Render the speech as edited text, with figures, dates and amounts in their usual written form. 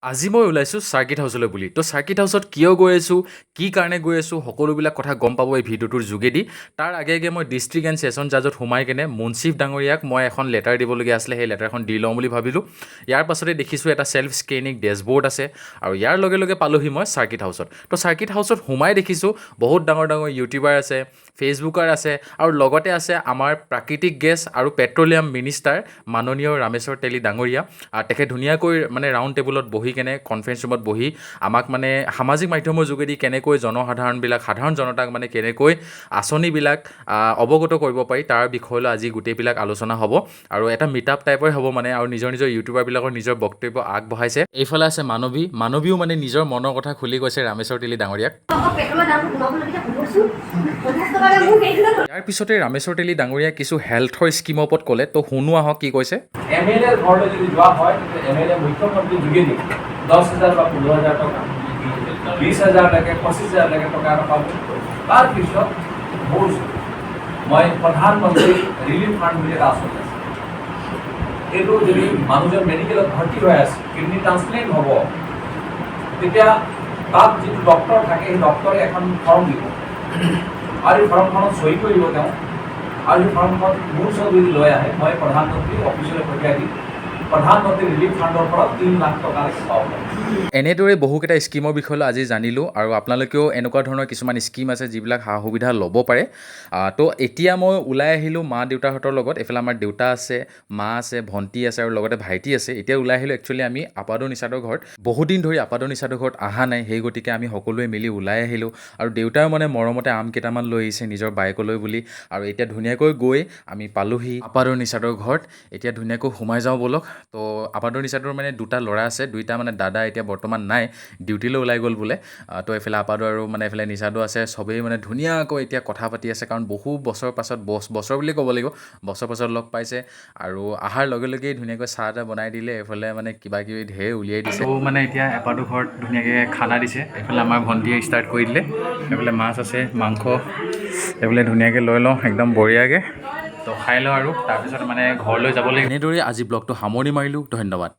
আজি মই ওলাইছোঁ চাৰ্কিট হাউচলৈ বুলি। তো চাৰ্কিট হাউচত কিয় গৈ আছোঁ, কি কাৰণে গৈ আছোঁ, সকলোবিলাক কথা গম পাব এই ভিডিঅ'টোৰ যোগেদি। তাৰ আগে আগে মই ডিষ্ট্ৰিক্ট এণ্ড ছেছন জাজত সোমাই কেনে মুন্সিফ ডাঙৰীয়াক মই এখন লেটাৰ দিবলগীয়া আছিলে, সেই লেটাৰখন দি লওঁ বুলি ভাবিলোঁ। ইয়াৰ পাছতে দেখিছোঁ এটা ছেল্ফ স্কেনিং ডেছবৰ্ড আছে আৰু ইয়াৰ লগে লগে পালোহি মই চাৰ্কিট হাউচত। তো চাৰ্কিট হাউচত সোমাই দেখিছোঁ বহুত ডাঙৰ ডাঙৰ ইউটিউবাৰ আছে, ফেচবুকাৰ আছে আৰু লগতে আছে আমাৰ প্ৰাকৃতিক গেছ আৰু পেট্ৰলিয়াম মিনিষ্টাৰ মাননীয় ৰামেশ্বৰ তেলী ডাঙৰীয়া। আৰু তেখেত ধুনীয়াকৈ মানে ৰাউণ্ড টেবুলত বহি কেনে, কনফাৰেঞ্চ ৰুমত বহি আমাক মানে সামাজিক মাধ্যমৰ যোগেদি কেনেকৈ জনসাধাৰণবিলাক, সাধাৰণ জনতাক মানে কেনেকৈ আঁচনিবিলাক অৱগত কৰিব পাৰি, তাৰ বিষয়লৈ আজি গোটেইবিলাক আলোচনা হ'ব আৰু এটা মিট আপ টাইপৰে হ'ব মানে। আৰু নিজৰ নিজৰ ইউটিউবাৰবিলাকৰ নিজৰ বক্তব্য আগবঢ়াইছে। এইফালে আছে মানৱী। মানৱীও মানে নিজৰ মনৰ কথা খুলি কৈছে ৰামেশ্বৰ তেলী ডাঙৰীয়াক। পেট্ৰলৰ দামটো কমাবলৈ তেতিয়া কমকচোন, 50 টকাৰে মোক এইবিলাক। ইয়াৰ পিছতে ৰামেশ্বৰ তেলী ডাঙৰীয়াই কিছু হেল্থৰ স্কীমৰ ওপৰত ক'লে। তো শুনো আহক কি কৈছে। এম এল এৰ ঘৰলৈ যদি যোৱা হয়, তেতিয়া এম এল এ মুখ্যমন্ত্ৰীৰ যোগেদি 10,000 বা 15,000 টকা, 20,000লৈকে, 25,000লৈকে টকা এটা পাব। তাৰপিছত মোৰ মই প্ৰধানমন্ত্ৰী ৰিলিফ ফাণ্ড বুলি এটা আঁচনি আছে। এইটো যদি মানুহজন মেডিকেলত ভৰ্তি হৈ আছে, কিডনী ট্ৰান্সপ্লেণ্ট হ'ব, তেতিয়া তাত যিটো ডক্তৰ থাকে, সেই ডক্তৰে এখন ফৰ্ম দিব আৰু এই ফৰ্মখনত চহী কৰিব তেওঁ। আৰু সেই ফৰ্মখন মোৰ ওচৰত যদি লৈ আহে, মই প্ৰধানমন্ত্ৰী অফিচলৈ পঠিয়াই দিম। প্ৰধানমন্ত্ৰী ৰিলিফ ফাণ্ডৰ পৰা 3 লাখ টকালৈকে পাব পাৰে। এনেদৰে বহুকেইটা স্কীমৰ বিষয়লৈ আজি জানিলোঁ আৰু আপোনালোকেও এনেকুৱা ধৰণৰ কিছুমান স্কীম আছে, যিবিলাক সা সুবিধা ল'ব পাৰে। তো এতিয়া মই ওলাই আহিলোঁ মা দেউতাহঁতৰ লগত। এইফালে আমাৰ দেউতা আছে, মা আছে, ভণ্টি আছে আৰু লগতে ভাইটি আছে। এতিয়া ওলাই আহিলোঁ একচুৱেলি আমি আপাদু নিচাদৰ ঘৰত। বহুদিন ধৰি আপাদু নিচাদৰ ঘৰত অহা নাই, সেই গতিকে আমি সকলোৱে মিলি ওলাই আহিলোঁ। আৰু দেউতাও মানে মৰমতে আম কেইটামান লৈ আহিছে নিজৰ বায়েকলৈ বুলি। আৰু এতিয়া ধুনীয়াকৈ গৈ আমি পালোহি আপাদুৰ নিচাদৰ ঘৰত। এতিয়া ধুনীয়াকৈ সোমাই যাওঁ ব'লক। তো আপাদুৰ নিচাদৰ মানে দুটা ল'ৰা আছে, দুইটা মানে দাদা এতিয়া বৰ্তমান নাই, ডিউটিলৈ ওলাই গ'ল বোলে। তো এইফালে আপাদু আৰু মানে এইফালে নিচাদো আছে। চবেই মানে ধুনীয়াকৈ এতিয়া কথা পাতি আছে, কাৰণ বহু বছৰ পাছত, বছৰ বুলি ক'ব লাগিব, বছৰ পাছত লগ পাইছে। আৰু অহাৰ লগে লগেই ধুনীয়াকৈ চাহ এটা বনাই দিলে। এইফালে মানে কিবা কিবি ঢেৰ উলিয়াই দিছে। তো মানে এতিয়া এপাদু ঘৰত ধুনীয়াকৈ খানা দিছে। এইফালে আমাৰ ভণ্টিয়ে ষ্টাৰ্ট কৰি দিলে। এইফালে মাছ আছে, মাংস, এইফালে ধুনীয়াকৈ লৈ লওঁ একদম বঢ়িয়াকৈ। তো খাই লওঁ আৰু তাৰপিছত মানে ঘৰলৈ যাব লাগিব। এনেদৰেই আজি ব্লগটো সামৰণি মাৰিলোঁ। ধন্যবাদ।